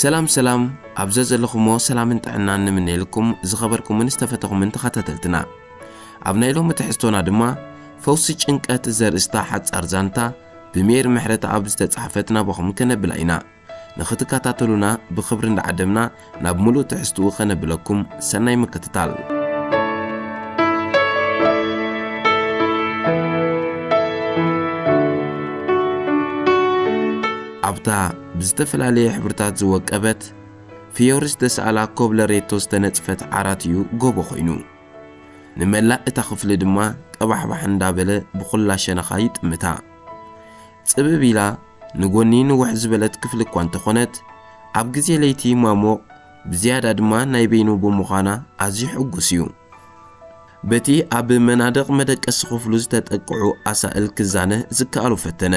ሰላም ሰላም፣ ኣብ ዘዘለኹሞ ሰላምን ጥዕናን ንምነየልኩም ዝኸበርኩምን ዝተፈተኹምን ተኸታተልትና። ኣብ ናይ ሎሚ ትሕዝቶና ድማ ፈውሲ ጭንቀት ዘርእስታ ሓጻር ዛንታ ብሜር ምሕረተኣብ ዝተጻሕፈት ናባኹም ከነብላ ኢና። ንኽትከታተሉና ብኽብሪ እንዳዓደምና ናብ ምሉእ ትሕዝትኡ ከነብለኩም ሰናይ ምክትታል። ኣብታ ብዝተፈላለየ ሕብርታት ዝወቀበት ፍዮሪ ዝተሳእላ ኮብለሬቶ ዝተነጽፈት ዓራት እዩ ጎቦ ኮይኑ። ንመላእ እታ ክፍሊ ድማ ቀባሕባሕ እንዳበለ ብኹላ ሸነኻ ይጥምታ። ጽብብ ኢላ ንጎኒ ንውሕ ዝበለት ክፍሊ እኳ እንተኾነት፣ ኣብ ግዜ ለይቲ ማሞቕ ብዝያዳ ድማ ናይ በይኑ ብምዃና ኣዝዩ ሕጉስ እዩ። በቲ ኣብ መናድቕ መደቀሲ ክፍሉ ዝተጠቅዑ ኣሳእል ክዛነ ዝከኣሉ ፈተነ።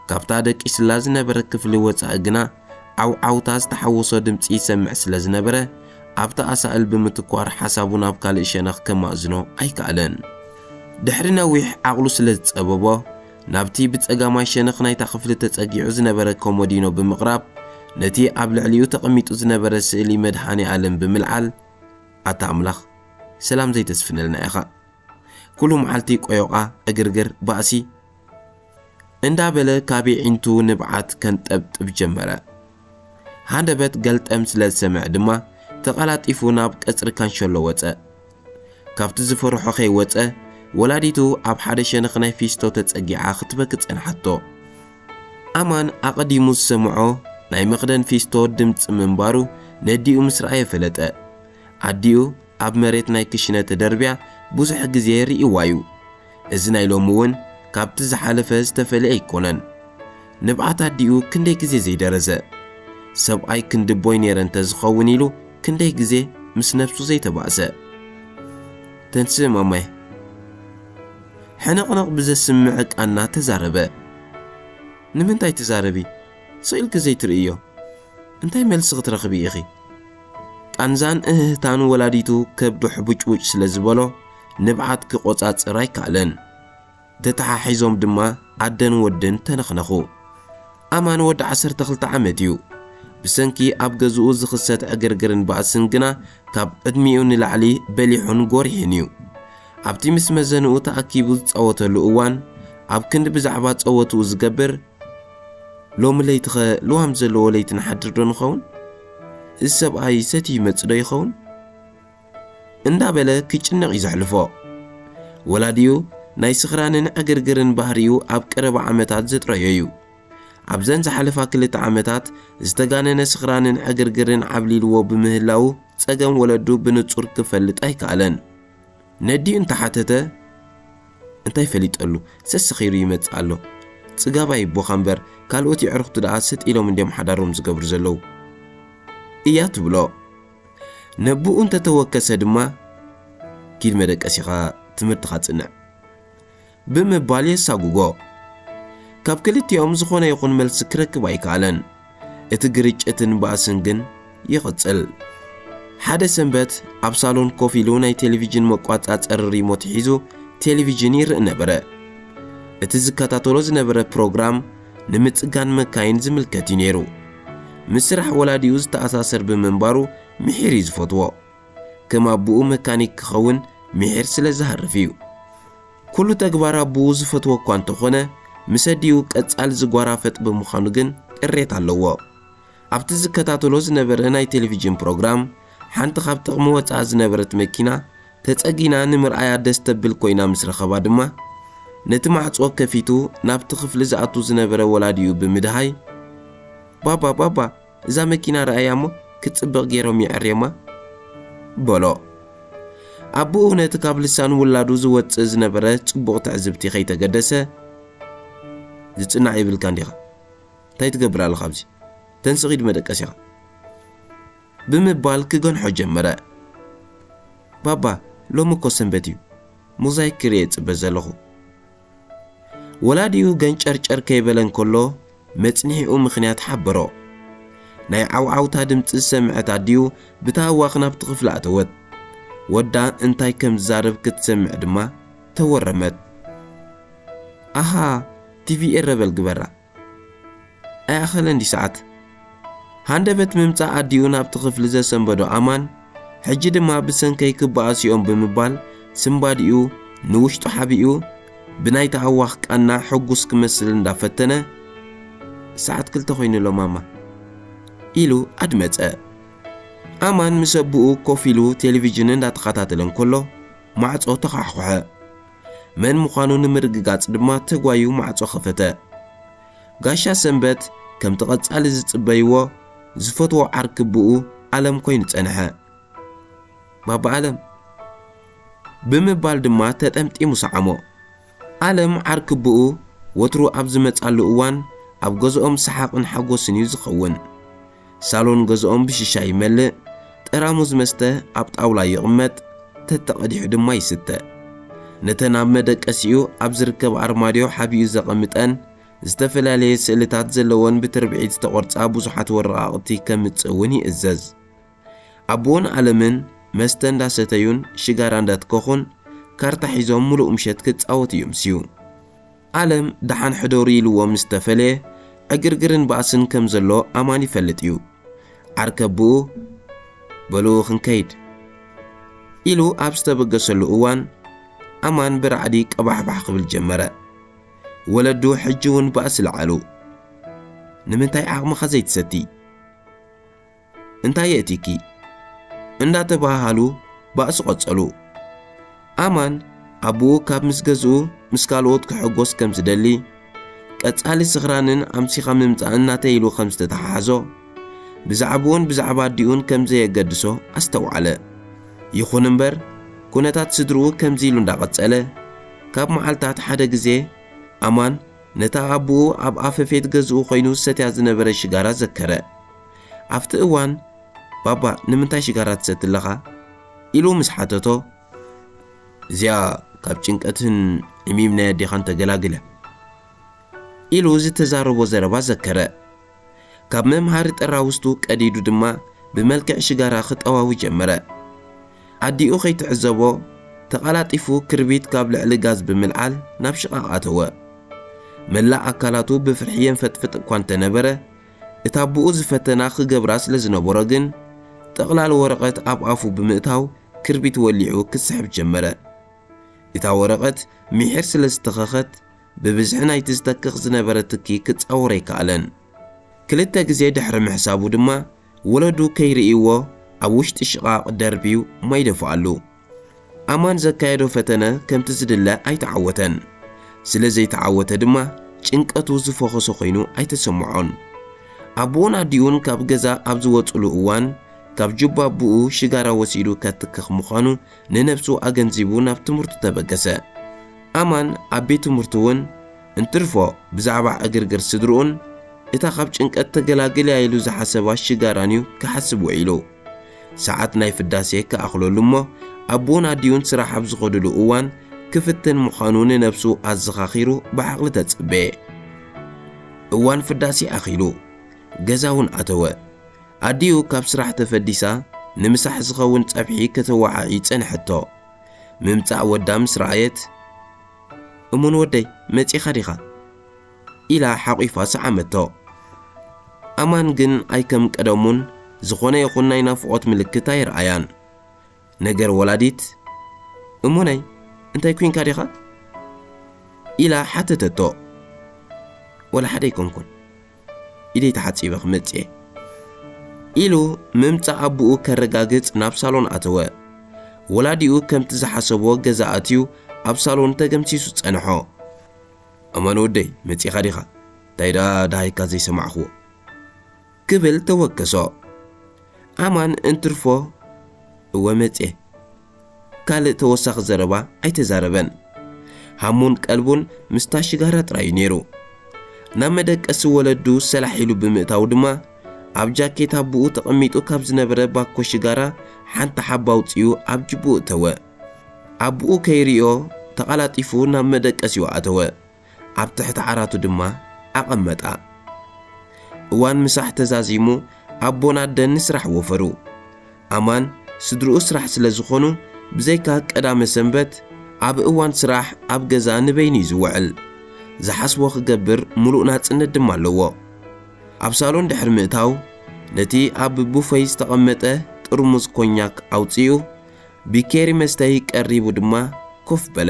ካብታ ደቂስላ ዝነበረ ክፍሊ ወጻኢ ግና ዓውዓውታ ዝተሓወሶ ድምጺ ይሰምዕ ስለ ዝነበረ፣ ኣብቲ ኣሳእል ብምትኳር ሓሳቡ ናብ ካልእ ሸነኽ ከማእዝኖ ኣይከኣለን። ድሕሪ ነዊሕ ዓቕሉ ስለ ዝጸበቦ፣ ናብቲ ብጸጋማይ ሸነኽ ናይታ ክፍሊ ተጸጊዑ ዝነበረ ኮሞዲኖ ብምቕራብ፣ ነቲ ኣብ ልዕሊኡ ተቐሚጡ ዝነበረ ስእሊ መድሃኔ ኣለም ብምልዓል፣ ኣታ ኣምላኽ፣ ሰላም ዘይተስፍነልና ኢኻ። ኩሉ መዓልቲ ቆዮቓ፣ ዕግርግር፣ ባእሲ እንዳበለ ካብ የዒንቱ ንብዓት ከንጠብጥብ ጀመረ። ሃንደበት ገልጠም ስለ ዝሰምዐ ድማ ተቐላጢፉ ናብ ቀጽሪ ካንሸሎ ወጸ። ካብቲ ዝፈርሖ ከይወጸ፣ ወላዲቱ ኣብ ሓደ ሸነኽ ናይ ፊስቶ ተጸጊዓ ክትበኪ ጸንሓቶ። ኣማን ኣቐዲሙ ዝሰምዖ ናይ መኽደን ፊስቶ ድምጺ ምንባሩ ነዲኡ ምስ ረኣየ ፈለጠ። ኣዲኡ ኣብ መሬት ናይ ክሽነ ተደርብያ ብዙሕ ግዜ ርእይዋ እዩ። እዚ ናይ ሎሚ እውን ካብቲ ዝሓለፈ ዝተፈልየ ኣይኮነን። ንብዓት ኣዲኡ ክንደይ ግዜ ዘይደረዘ። ሰብኣይ ክንዲ ቦይ ነይረ እንተዝኸውን ኢሉ ክንደይ ግዜ ምስ ነብሱ ዘይተባእሰ። ተንስእ ማማይ። ሕንቕንቕ ብዘስምዕ ቃና ተዛረበ። ንምንታይ ትዛረቢ? ስቕ ኢልኪ ዘይትርእዮ? እንታይ መልሲ ክትረኽቢ ኢኺ? ቃንዛን እህህታን ወላዲቱ ከብዱ ሕቡጭቡጭ ስለ ዝበሎ፣ ንብዓት ክቆጻጽር ኣይከኣለን። ተተሓሒዞም ድማ ኣደን ወድን ተነኽነኹ። ኣማን ወዲ ዓሰርተ ክልተ ዓመት እዩ። ብሰንኪ ኣብ ገዝኡ ዝኽሰት ዕግርግርን ባእስን ግና ካብ ዕድሚኡ ንላዕሊ በሊሑን ጎሪሕን እዩ። ኣብቲ ምስ መዘንኡ ተኣኪቡ ዝጻወተሉ እዋን፣ ኣብ ክንዲ ብዛዕባ ጸወትኡ ዝገብር፣ "ሎሚ ለይትኸ ልዋም ዘለዎ ለይቲ ንሓድር ዶ ንኸውን? እዚ ሰብኣይ ሰትዩ ይመጽእ ዶ ይኸውን?" እንዳበለ ክጭነቕ እዩ ዘሕልፎ። ወላዲኡ ናይ ስኽራንን ዕግርግርን ባህሪኡ ኣብ ቀረባ ዓመታት ዘጥረዮ እዩ። ኣብዘን ዝሓለፋ ክልተ ዓመታት ዝተጋነነ ስኽራንን ዕግርግርን ዓብሊልዎ ብምህላዉ ጸገም ወለዱ ብንጹር ክፈልጥ ኣይከኣለን። ነዲኡ እንተሓተተ፣ "እንታይ ፈሊጠሉ? ሰሰኺሩ ይመጽእ ኣሎ። ጽጋባይ ይቦኻ እምበር፣ ካልኦት የዕሩኽቱ ደኣ ሰጥ ኢሎም እንድዮም ሓዳሮም ዝገብሩ ዘለዉ" እያ ትብሎ። ነብኡ እንተተወከሰ ድማ፣ "ኪድ መደቀሲኻ ትምህርትኻ ጽንዕ" ብምባል የሳጉጎ። ካብ ክልቲኦም ዝኾነ ይኹን መልሲ ክረክብ ኣይከኣለን። እቲ ግርጭትን ባእስን ግን ይቕጽል። ሓደ ሰንበት ኣብ ሳሎን ኮፍ ኢሉ ናይ ቴሌቪዥን መቋጻጸሪ ሪሞት ሒዙ ቴሌቪዥን ይርኢ ነበረ። እቲ ዝከታተሎ ዝነበረ ፕሮግራም ንምጽጋን መካይን ዝምልከት እዩ ነይሩ። ምስ ስራሕ ወላዲኡ ዝተኣሳሰር ብምንባሩ ምሒር እዩ ዝፈትዎ። ከም ኣቦኡ መካኒክ ክኸውን ምሒር ስለ ዝሃርፍ እዩ። ኩሉ ተግባር ኣቦኡ ዝፈትዎ እኳ እንተኾነ፣ ምስ ኣዲኡ ቀጻሊ ዝጓራፈጥ ብምዃኑ ግን ቅሬታ ኣለዎ። ኣብቲ ዝከታተሎ ዝነበረ ናይ ቴሌቪዥን ፕሮግራም፣ ሓንቲ ካብ ጥቕሚ ወጻኢ ዝነበረት መኪና ተጸጊና ንምርኣያ ደስ ተብል ኮይና ምስ ረኸባ ድማ፣ ነቲ ማዕጾ ከፊቱ ናብቲ ክፍሊ ዝኣቱ ዝነበረ ወላዲኡ ብምድሃይ፣ "ባባ፣ ባባ፣ እዛ መኪና ረኣያ እሞ ክትጽብቕ ገይሮም የዐርዮማ" በሎ። ኣቦኡ ነቲ ካብ ልሳን ውላዱ ዝወጽእ ዝነበረ ጽቡቕ ትዕዝብቲ ከይተገደሰ፣ "ዝጽናዕ የብልካን ዲኻ? እንታይ ትገብር ኣለኻ ኣብዚ? ተንስእ ኺድ መደቀሲኻ" ብምባል ክገንሖ ጀመረ። "ባባ፣ ሎሚ እኮ ሰንበት እዩ። ሞዛይክ ክርኢ እጽበ ዘለኹ" ወላዲኡ ገንጨርጨር ከይበለ እንከሎ፣ መጽንሒኡ ምኽንያት ሓበሮ። ናይ ዓውዓውታ ድምጺ ዝሰምዐት ኣዲኡ ብታህዋኽ ናብቲ ክፍሊ ኣተወት። ወዳ እንታይ ከም ዝዛረብ ክትሰምዕ ድማ ተወረመት። "ኣሃ፣ ቲቪ ኤረ በል ግበራ። ኣይኣኸለን ድዩ ሰዓት?" ሃንደበት ምምጻእ ኣዲኡ ናብቲ ክፍሊ ዘሰንበዶ ኣማን፣ ሕጂ ድማ ብሰንከይ ክበኣስ እዮም ብምባል ስምባዲኡ ንውሽጡ ሓቢኡ ብናይታ ኣዋኽ ቃና ሕጉስ ክመስል እንዳፈተነ፣ "ሰዓት ክልተ ኮይኑ ኣሎ ማማ" ኢሉ ኣድመጸ። ኣማን ምስ ኣቦኡ ኮፍ ኢሉ ቴሌቪዥን እንዳተኸታተለ እንከሎ ማዕጾ ተዃሕኩሐ። መን ምዃኑ ንምርግጋጽ ድማ ተጓዩ ማዕጾ ከፈተ። ጋሻ ሰንበት ከምቲ ቀጻሊ ዝጽበይዎ ዝፈትዎ ዓርኪ ኣቦኡ ኣለም ኮይኑ ጸንሐ። "ባባ ኣለም" ብምባል ድማ ተጠምጢሙ ሰዓሞ። ኣለም ዓርኪ ኣቦኡ ወትሩ ኣብ ዝመጻሉ እዋን ኣብ ገዝኦም ሰሓቕን ሓጎስን እዩ ዝኸውን። ሳሎን ገዝኦም ብሽሻ ይመልእ፣ ጠራሙዝ መስተ ኣብ ጣውላ ይቕመጥ፣ ተተቐዲሑ ድማ ይስተ። ነተን ኣብ መደቀሲኡ ኣብ ዝርከብ ኣርማድዮ ሓቢኡ ዘቐምጠን ዝተፈላለየ ስእልታት ዘለወን ብትርብዒት ዝተቖርጻ ብዙሓት ወረቓቕቲ ከምጽእ እውን ይእዘዝ። ኣቦኡን ኣለምን መስተ እንዳሰተዩን ሽጋራ እንዳትከኹን ካርታ ሒዞም ምሉእ ምሸት ክጻወቱ ይምስዩ። ኣለም ደሓን ሕደሩ ኢልዎ ምስ ተፈለየ ዕግርግርን ባእስን ከም ዘሎ ኣማን ይፈልጥ እዩ። ዓርከ ኣቦኡ "በሉ ክንከይድ" ኢሉ ኣብ ዝተበገሰሉ እዋን ኣማን ብራዕዲ ቀባሕባሕ ክብል ጀመረ። ወለዱ ሕጂ እውን ባእሲ ለዓሉ። "ንምንታይ ዓቕምኻ ዘይትሰቲ? እንታይ የእቲኪ?" እንዳተባሃሃሉ ባእሲ ቀጸሉ። ኣማን ኣቦኡ ካብ ምስ ገዝኡ ምስ ካልኦት ክሕጎስ ከም ዝደሊ፣ ቀጻሊ ስኽራንን ኣምሲኻ ምምጻእን ናተይ ኢሉ ከም ዝተተሓሓዞ፣ ብዛዕባኡን ብዛዕባ ኣዲኡን ከም ዘየገድሶ ኣስተውዓለ። ይኹን እምበር፣ ኩነታት ስድርኡ ከምዚ ኢሉ እንዳቐጸለ፣ ካብ መዓልታት ሓደ ግዜ ኣማን ነታ ኣቦኡ ኣብ ኣፈፌት ገዝኡ ኮይኑ ዝሰትያ ዝነበረ ሽጋራ ዘከረ። ኣብቲ እዋን፣ "ባባ፣ ንምንታይ ሽጋራ ትሰቲ ኣለኻ?" ኢሉ ምስ ሓተቶ፣ "እዚኣ ካብ ጭንቀትን ዕሚም ናይ ኣዴኻን ተገላግለ" ኢሉ ዝተዛረቦ ዘረባ ዘከረ። ካብ መምሃሪ ጠራውዝቱ ቀዲዱ ድማ ብመልክዕ ሽጋራ ክጠዋዊ ጀመረ። ኣዲኡ ከይትዕዘቦ፣ ተቐላጢፉ ክርቢት ካብ ልዕሊ ጋዝ ብምልዓል ናብ ሽቓቕ ኣተወ። መላእ ኣካላቱ ብፍርሒ የንፈጥፍጥ እኳ እንተነበረ፣ እታ ኣቦኡ ዝፈተና ክገብራ ስለ ዝነበሮ ግን፣ ጠቕላሊ ወረቐት ኣብ ኣፉ ብምእታው ክርቢት ወሊዑ ክስሕብ ጀመረ። እታ ወረቐት ሚሒር ስለ ዝተኸኸት፣ ብብዝሒ ናይቲ ዝተክኽ ዝነበረ ትኪ ክጻወር ኣይከኣለን። ክልተ ግዜ ድሕሪ ምሕሳቡ ድማ፣ ወለዱ ከይርእይዎ ኣብ ውሽጢ ሽቓቕ ደርብዩ ማይ ደፍኣሉ። ኣማን ዘካየዶ ፈተነ ከምቲ ዝድለ ኣይተዓወተን። ስለ ዘይተዓወተ ድማ፣ ጭንቀቱ ዝፈኾሰ ኮይኑ ኣይተሰምዖን። ኣቦኡን ኣዲኡን ካብ ገዛ ኣብ ዝወጽሉ እዋን፣ ካብ ጁባ ኣቦኡ ሽጋራ ወሲዱ ከትክኽ ምዃኑ ንነብሱ ኣገንዚቡ ናብ ትምህርቱ ተበገሰ። ኣማን ኣብ ቤት ትምህርቱ እውን እንትርፎ ብዛዕባ ዕግርግር ስድርኡን እታ ካብ ጭንቀት ተገላግል እያ ኢሉ ዝሓሰባ ሽጋራን እዩ ክሓስብ ውዒሉ። ሰዓት ናይ ፍዳሴ ክኣኽለሉ እሞ፣ ኣቦን ኣዲኡን ስራሕ ኣብ ዝኸድሉ እዋን ክፍትን ምዃኑ ንነብሱ ኣዘኻኺሩ ብዓቕሊ ተጸበየ። እዋን ፍዳሴ ኣኺሉ፣ ገዛ እውን ኣተወ። ኣዲኡ ካብ ስራሕ ተፈዲሳ ንምሳሕ ዝኸውን ጸብሒ ከተወዓዒ ጸንሐቶ። ምምጻእ ወዳ ምስ ረኣየት፣ "እሙን ወደይ፣ መጺኻ ዲኻ?" ኢላ ሓቒፋ ሰዓመቶ። ኣማን ግን ኣይከም ቀደሙን ዝኾነ ይኹን ናይ ናፍቖት ምልክት ኣይረኣያን። ነገር ወላዲት፣ "እሙነይ፣ እንታይ ኩንካ ዲኻ?" ኢላ ሓተተቶ። "ወላ ሓደ ኣይኮንኩን፣ ኢደይ ተሓጺበ ክመጽእ እየ" ኢሉ ምምጻእ ኣቦኡ ከረጋግጽ ናብ ሳሎን ኣተወ። ወላዲኡ ከምቲ ዝሓሰቦ ገዛ ኣትዩ ኣብ ሳሎን ተገምሲሱ ጸንሖ። "ኣማን ወደይ፣ መጺኻ ዲኻ? እንታይ ደኣ ደሃይካ ዘይሰማዕኽዎ?" ክብል ተወከሶ። ኣማን እንትርፎ፣ "እወ መጽየ" ካልእ ተወሳኺ ዘረባ ኣይተዛረበን። ሃሙን ቀልቡን ምስታ ሽጋራ ጥራይ እዩ ነይሩ። ናብ መደቀሲ ወለዱ ሰላሕ ኢሉ ብምእታው ድማ፣ ኣብ ጃኬት ኣቦኡ ተቐሚጡ ካብ ዝነበረ ባኮ ሽጋራ ሓንቲ ሓባ ኣውጺኡ ኣብ ጅብኡ እተወ። ኣቦኡ ከይርእዮ ተቐላጢፉ ናብ መደቀሲኡ ኣተወ። ኣብ ትሕቲ ዓራቱ ድማ ኣቐመጣ። እዋን ምሳሕ ተዛዚሙ፣ ኣቦን ኣደን ንስራሕ ወፈሩ። ኣማን ስድርኡ ስራሕ ስለ ዝኾኑ፣ ብዘይካ ቀዳመ ሰንበት ኣብ እዋን ስራሕ ኣብ ገዛ ንበይኑ እዩ ዝውዕል። ዝሓስቦ ክገብር ምሉእ ናጽነት ድማ ኣለዎ። ኣብ ሳሎን ድሕሪ ምእታው፣ ነቲ ኣብ ቡፈይ ዝተቐመጠ ጥርሙዝ ኮኛክ ኣውጺኡ፣ ቢኬሪ መስተይ ቀሪቡ ድማ ኮፍ በለ።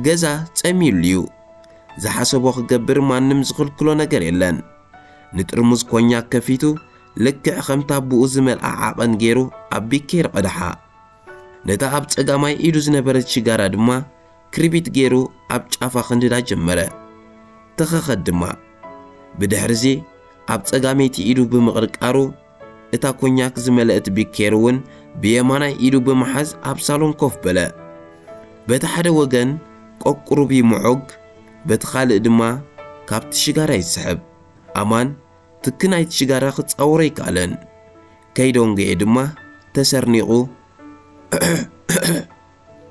ገዛ ጸሚሉ'ዩ። ዝሓሰቦ ክገብር ማንም ዝኽልክሎ ነገር የለን። ንጥርሙዝ ኮኛክ ከፊቱ፣ ልክዕ ከምታ ብኡ ዝመልኣ ዓቐን ገይሩ ኣብ ቢኬሪ ቀድሓ። ነታ ኣብ ጸጋማይ ኢዱ ዝነበረት ሽጋራ ድማ ክርቢት ገይሩ ኣብ ጫፋ ክንድዳ ጀመረ። ተኸኸት ድማ። ብድሕርዚ ኣብ ጸጋመይቲ ኢዱ ብምቕርቃሩ፣ እታ ኮኛክ ዝመልአት ቢኬር እውን ብየማናይ ኢዱ ብምሓዝ ኣብ ሳሎን ኮፍ በለ። በቲ ሓደ ወገን ቆቁሩብ ይምዖግ፣ በቲ ካልእ ድማ ካብቲ ሽጋራ ይስሕብ። ኣማን ትኪ ናይቲ ሽጋራ ክጻወሮ ኣይከኣለን። ከይደንጎየ ድማ ተሰርኒቑ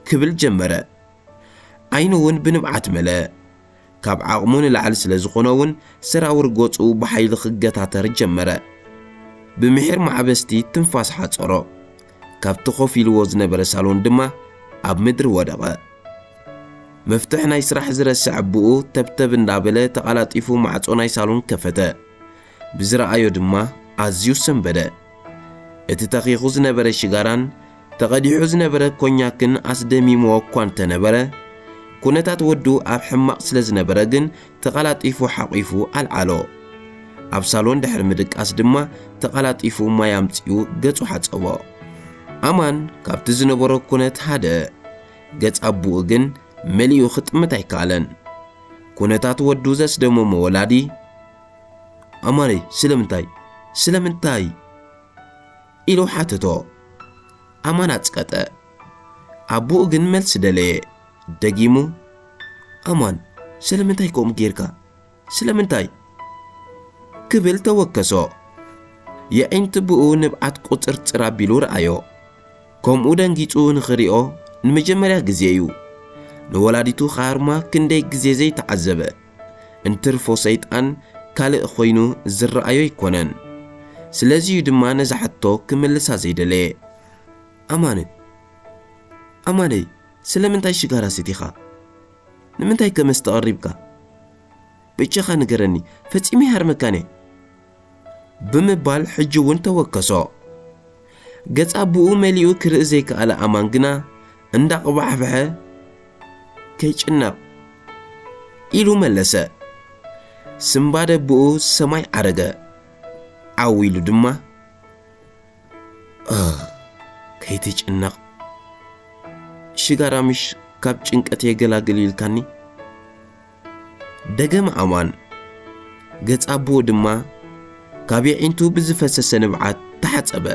ክብል ጀመረ። ዓይኑ እውን ብንብዓት መለአ። ካብ ዓቕሙ ንላዕሊ ስለ ዝኾነ እውን ሰራውር ገጹ ብሓይሊ ክገታተር ጀመረ። ብምሒር ማዕበስቲ ትንፋስ ሓጸሮ። ካብቲ ኮፍ ኢልዎ ዝነበረ ሳሎን ድማ ኣብ ምድሪ ወደቐ። መፍትሕ ናይ ስራሕ ዝረስዕ ኣቦኡ ተብተብ እንዳበለ ተቐላጢፉ ማዕጾ ናይ ሳሎን ከፈተ። ብዝረኣዮ ድማ ኣዝዩ ሰንበደ። እቲ ተኺኹ ዝነበረ ሽጋራን ተቐዲሑ ዝነበረ ኮኛክን ኣስደሚምዎ እኳ እንተነበረ፣ ኩነታት ወዱ ኣብ ሕማቕ ስለ ዝነበረ ግን ተቐላጢፉ ሓቒፉ ኣልዓሎ። ኣብ ሳሎን ድሕሪ ምድቃስ ድማ ተቐላጢፉ ማይ ኣምጺኡ ገጹ ሓጸቦ። ኣማን ካብቲ ዝነበሮ ኩነት ሃደአ። ገጽ ኣቦኡ ግን መሊኡ ክጥምት ኣይከኣለን። ኩነታት ወዱ ዘስደመሞ ወላዲ፣ "ኣማነይ፣ ስለምንታይ? ስለምንታይ?" ኢሉ ሓተቶ። ኣማን ኣጽቀጠ። ኣቦኡ ግን መልሲ ደለየ። ደጊሙ፣ "ኣማን፣ ስለምንታይ ከምኡ ጌርካ? ስለምንታይ?" ክብል ተወከሶ። የዒንቲ ብኡ ንብዓት ቁጽርጽር ኣቢሉ ረኣዮ። ከምኡ ደንጊጹ ንኽሪኦ ንመጀመርያ ግዜ እዩ። ንወላዲቱ ክሃርማ ክንደይ ግዜ ዘይተዓዘበ። እንትርፎ ሰይጣን ካልእ ኮይኑ ዝረኣዮ ኣይኮነን። ስለዚ እዩ ድማ ነዛ ሕቶ ክምልሳ ዘይደለየ። "ኣማነ፣ ኣማነይ፣ ስለምንታይ ሽጋራ ሰቲኻ? ንምንታይ ከ መስተ ቀሪብካ? በጃኻ ንገረኒ፣ ፈጺመ ይሃርመካን እየ" ብምባል ሕጂ እውን ተወከሶ። ገጽ ኣቦኡ መሊኡ ክርኢ ዘይከኣለ ኣማን ግና እንዳቕባሕብሐ፣ "ከይጭነቕ" ኢሉ መለሰ። ስንባደ ኣቦኡ ሰማይ ዓረገ። ዓው ኢሉ ድማ፣ "እ፣ ከይትጭነቕ፣ ሽጋራ ምሽ ካብ ጭንቀት የገላግል ኢልካኒ?" ደገመ ኣማን። ገጽ ኣቦኡ ድማ ካብ የዒንቱ ብዝፈሰሰ ንብዓት ተሓጸበ።